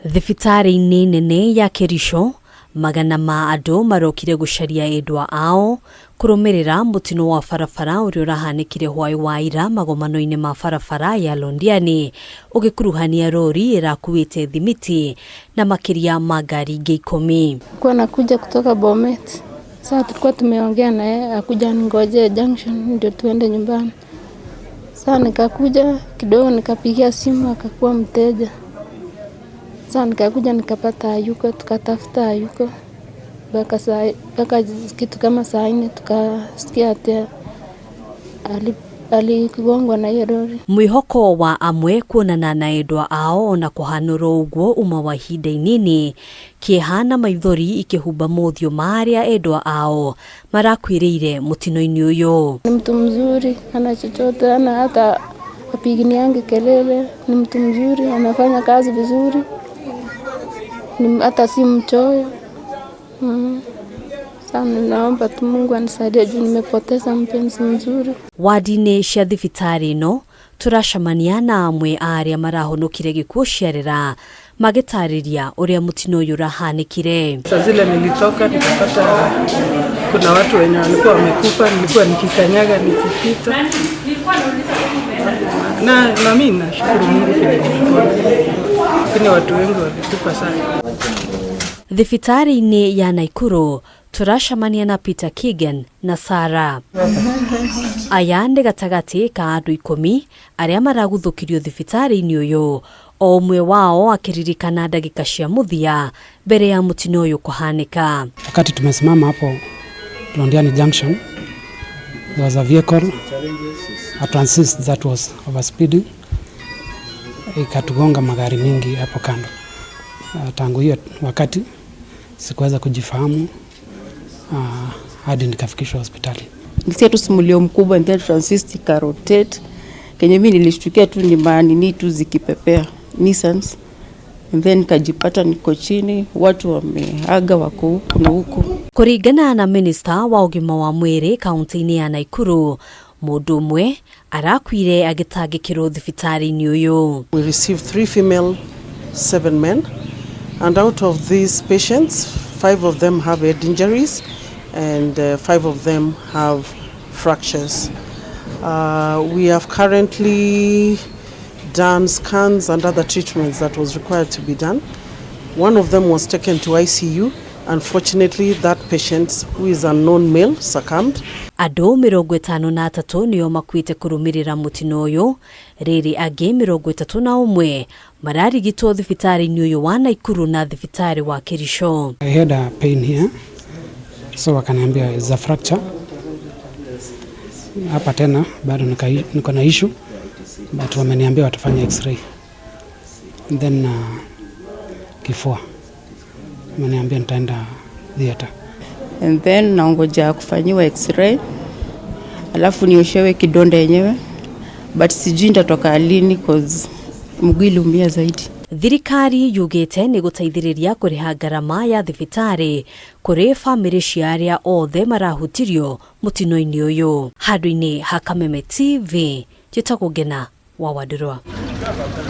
Thibitarĩ-inĩ nene ya Kericho, magana ma andũ marokire gũcaria endwa ao kũrũmĩrĩra mũtino wa barabara ũrĩa ũrahanĩkire hwaĩ wa ira magomano-inĩ ma barabara ya Londiani, ũgĩkuruhania rori ĩrakuĩte thimiti na makĩria ma ngari ingĩ 10. Kwa nakuja kutoka Bomet. Sasa tulikuwa tumeongea na yeye akuja ningoje junction ndio tuende nyumbani. Sasa nikakuja kidogo, nikapigia simu akakuwa mteja. Sasa nikakuja nikapata hayuko, tukatafuta hayuko mpaka kitu kama saa 4 tukasikia ati aligongwa na hiyo lori. Mwihoko wa amwe kuonana na endwa ao ona kũhanũrwo ũguo uma wa ihinda inini, kĩeha na maithori ikĩhumba mothiũ ma arĩa endwa ao marakuĩrĩire mũtino-inĩ ũyũ. Ni mtu mzuri, ana chochote, ana hata apiginiange kelele, ni mtu mzuri, anafanya kazi vizuri, ni hata si mchoyo. Sana naomba tu Mungu anisaidie juu nimepoteza mpenzi mzuri. Wadi-inĩ cia thibitarĩ ĩno tũracemania na amwe a arĩa marahonokire gĩkuũ ciarĩra, magĩtarĩria ũrĩa mũtino ũyũ ũrahanĩkire. Saa zile nilitoka nikapata kuna watu wenye walikuwa wamekufa, nilikuwa nikikanyaga nikipita, na mimi nashukuru Mungu vile nilipona, lakini watu wengi walikufa sana. Thibitarĩ-inĩ ya Naikuru tũracemania na Peter Kigen na Sara. Aya nĩ gatagatĩ ka andũ 10 arĩa maraguthũkirio thibitarĩ-inĩ ũyũ, o ũmwe wao akĩririkana ndagĩka cia mũthia mbere ya mũtino ũyũ kũhanĩka. Wakati tumesimama hapo Londiani Junction, there was a vehicle, a transit that was overspeeding, ikatugonga magari mingi hapo kando. Tangu hiyo wakati sikuweza kujifahamu hadi nikafikishwa hospitali. Nilisikia tu mlio mkubwa and then transist ikarotate. Kenye mimi nilishtukia tu ni manini tu zikipepea Nissans, and then nikajipata niko chini, watu wameaga wako huku na huku. Kũringana na minista wa ũgima wa mwĩrĩ kaunti-inĩ ya Naikuru, mũndũ ũmwe arakuire agĩtangĩkĩrwo thibitarĩ-inĩ ũyũ. We received 3 female, 7 men, and out of these patients, 5 of them have head injuries and 5 of them have fractures. We have currently done scans and other treatments that was required to be done. One of them was taken to ICU. Unfortunately, that patient, who is a known male, succumbed. Andũ 53 nĩo makuĩte kũrũmĩrĩra mũtino ũyũ, rĩrĩ angĩ 31 mararigitwo thibitarĩ-inĩ ũyũ wa Naikuru na thibitarĩ wa Kericho. I had a pain here, so wakaniambia is a fracture. Hapa tena bado niko na issue, but wameniambia watafanya x-ray. And then kifua wameniambia nitaenda theater. And then naongoja kufanyiwa x-ray, alafu nioshewe kidonda yenyewe, but sijui nitatoka lini cause mguu iliumia zaidi. Thirikari yugĩte nĩ gũteithĩrĩria kũrĩha ngarama ya thibitarĩ kũrĩ bamĩrĩ cia arĩa othe marahutirio mũtino-inĩ ũyũ. Handũ-inĩ ha Kameme TV, njĩtagwo Ngena wa Wandũrwa.